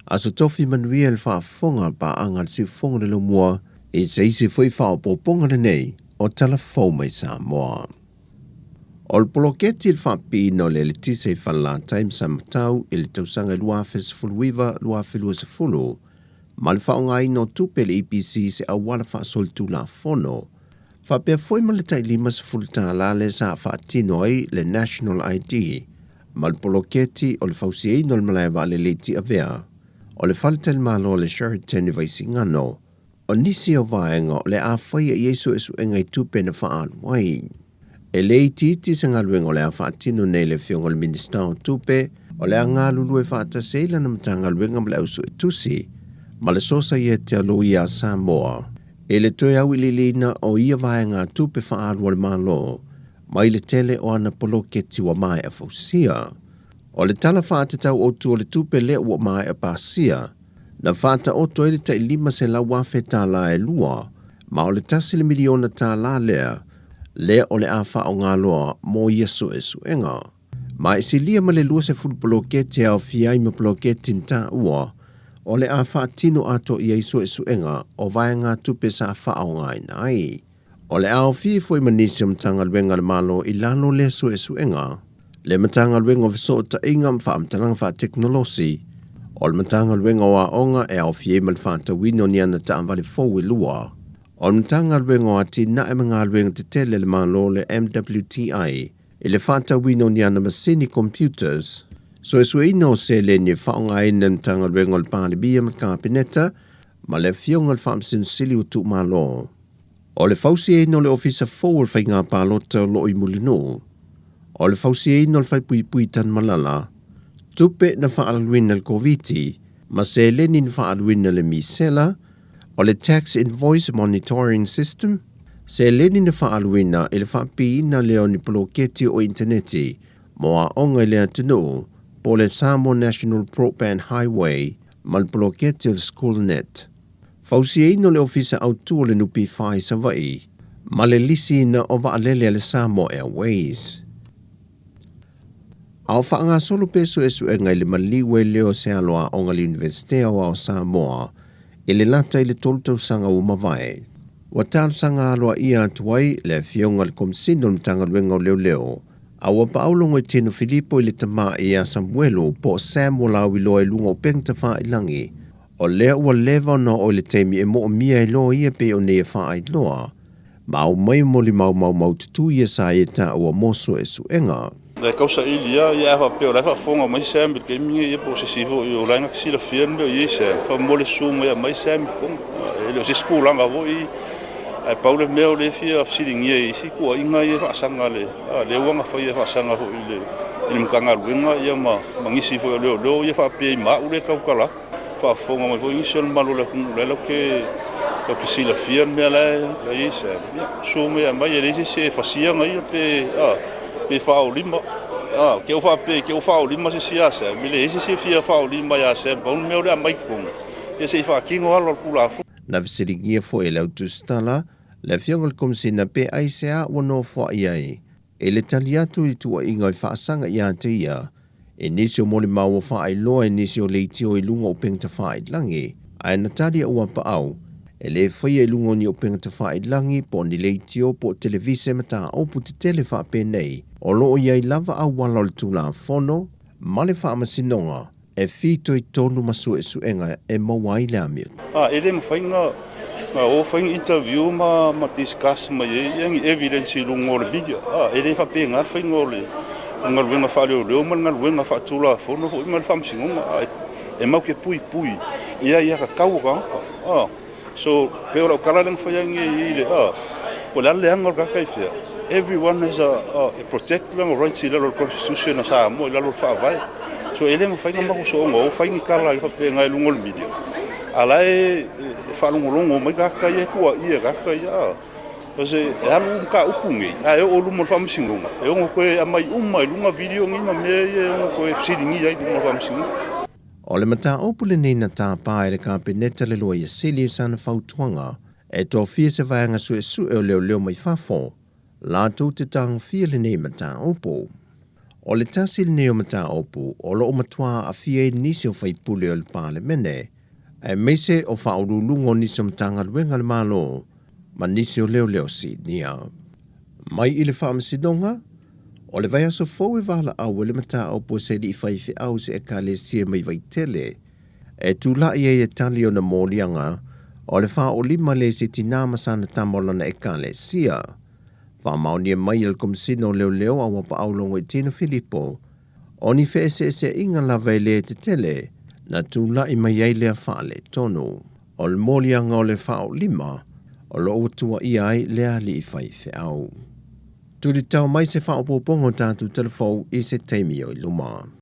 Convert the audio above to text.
Aso Tofi manuia le faafofoga a le paaga a le Siufofoga o le Laumua i se isi foi faaopoopoga lenei o Tala Fou mai Samoa. O le poloketi i le faapipiina o le eletise i Falelatai ma Samatau i le tausaga 2019-2020 ma le faaaogaina o tupe a le EPC i se auala faasolitulafono faapea foi ma le tai $50 lea sa faatino ai le National ID ma le poloketi o le fausiaina o le malae vaalele i Tiavea, o le faletalimalo o le Sheraton i Vaisigano, o nisi o vaega o le a faia i ai suesuega i tupe na faaalu ai. E le itiiti se galuega o le a faatino nei le Afioga i le Minisita o Tupe, o le a galulue faatasi ai lana Matagaluega ma le Au Suetusi ma le Sosaiete a Loia a Samoa i le toe auiliiliina o ia vaegatupe faaalu a le Malo mai le tele o ana poloketi ua maea fausia. O le Tala Faatatau Autu o le Tupe lea ua maea pasia, na faataoto ai le tai $500,000 e lua, ma o le $1 miliona lea, lea o le a faaaoga loa mo ia suesuega. Ma e silia ma le 20 poloketi e aofia ai ma poloketi na taua, o le a faatino atoa i ai suesuega o vaegatupe sa faaaogaina ai. O le a aofia foi ma nisi o Matagaluega a le Malo i lalo o lea suesuega, le Matagaluega o Fesootaiga ma Faamatalaga Faatekonolosi, o le Matagaluega o Aoga e aofia ai ma le faatauina o ni ana taavale fou e lua, o le Matagaluega o Atinae ma Galuega Tetele a le Malo le MWTI i le faatauina o ni ana masini computers, suesueina o seleni e faaaogaina e le Matagaluega o le Palemia ma le Kapeneta ma le Afioga i le Faamasino Sili o Tuumalo. O le fausiaina o le Ofisa fou o le Faiga Palota o lo o i Mulinuu. O le fausiaina o le Falepuipui i Tanumalala, tupe na faaaluina i le Koviti ma seleni na faaaluina i le misela, o le Tax Invoice Monitoring System, seleni na faaaluina i le faapipiina lea o ni poloketi o initaneti mo aoga i le atunuu po o le Samoa National Broadband Highway ma le poloketi o le SchoolNet. Fausiaina o le Ofisa Autu o le NPF i Savaii ma le lisiina o vaalele a le Samoa Airways. A o faagasolo pea suesuega i le maliu ai lea o se alo aoga a le Iunivesite Aoao o Samoa i le lata i le 3 tausaga ua mavae, ua talosaga aloaia atu ai le Afioga i le Komesina o le Matagaluega o Leoleo a ua paau Logoitino Filipo i le tama ia Samuelu po o Sam Ualauiloa i luga o upega tafailagi o lea ua leva ona oo i le taimi e moomia ai loa ia pei o nei e faailoa ma aumai molimau maumaututu ia sa ia taua mo suesuega. Le tausaili ia, ia a faapea o la e faafofoga mai Sam i le taimi lenei, ia po o se isi foi o la e na te silafia le mea o i ai Sam, faamolemole susu mai aumai Sam i totonu. E le o se isi tulaga foi, ae pau le mea o lea e fia fesiligia i isi tuuaiga ia e faasaga lea ua na faia e faasaga foi i le Matagaluega ia ma nisi foi o leoleo ia faapea i ma au lea e tautala atu. Faafofoga mai foi nisi o le mamalu o le atunuu la e latou te silafia le mea la e i ai Sam, ia susu mai aumai, e leai se isi e fasia na ia pe faaolima. Te i faapea te i faaolima se isi ia Sam, e leai se isi e fia faaolima ia Sam, pau le mea o le aumai i totonu, ia se i faatino ala o le Tulafono. Na fesiligia foi e le au tusitala le Afioga i le Komesina pe aisea ua nofoai ai i le tali atu i tuuaiga i faasaga ia te ia i nisi o molimau ua faailoa i nisi o leitio i luga o upega tafailagi, ae na tali a ua paau e le faia i luga o ni upega tafailagi po o ni leitio po o televise mataupu tetele faapenei o lo o i ai lava auala o le Tulafono ma le Faamasinoga e fitoitonu ma suesuega e maua ai le amio. E le mafai ona o fai ni interview ma discuss mai ai ia ni evidence i luga o le media. E le faapena le faiga o le galuega faaleoleo ma le galuega faatulafono foi ma le faamasinoga. E matou te puipui i aiatatau o tagata. So, pei o lau tala lea na fai ai nei i le, po o le a le leaga o le tagata i fea, everyone has a protect lona rights i lalo o le Constitution a Samoa, i lalo o le Faavae. So, e le mafai ona matou soona o fai ni tala faapena i luga o le media, a o la e faalogologo mai tagata ia e tuuaia e tagata ia. E alu mataupu nei, ae oo i luma o le faamasinoga, e ono toe aumai uma i luga video nei ma mea ia e ono toe fesiligia ai i luma o le faamasinoga. O le mataupu lenei na tāpā e le Kapeneta le Loia Sili i sana fautuaga e tofia se vaega suesue o leoleo mai fafo latou te tagofia lenei mataupu. O le tasi lenei o mataupu o lo o matua aafia ai nisi o faipule o le Palemene, aemaise o faauluuluga o nisi o Matagaluega a le Malo ma nisi o leoleo sinia. Mai i le Faamasinoga, o le vaiaso fou e valaau ai le mataupu a se alii faifeau i se Ekalesia mai Vaitele e tulai ai e tali ona moliaga o le faaolima lea i se tinā ma sana tama o lana Ekalesia. Faamaonia mai e le Komesina o Leoleo a Uapaau Logoitino Filipo, o ni feeseeseaiga lava e le tetele na tulai mai ai lea faaletonu. O le moliaga o le faaolima o lo o ua tuuaia ai le alii faifeau. Tulitao mai se faaopoopoga o tatou tala fou i se taimi o i luma.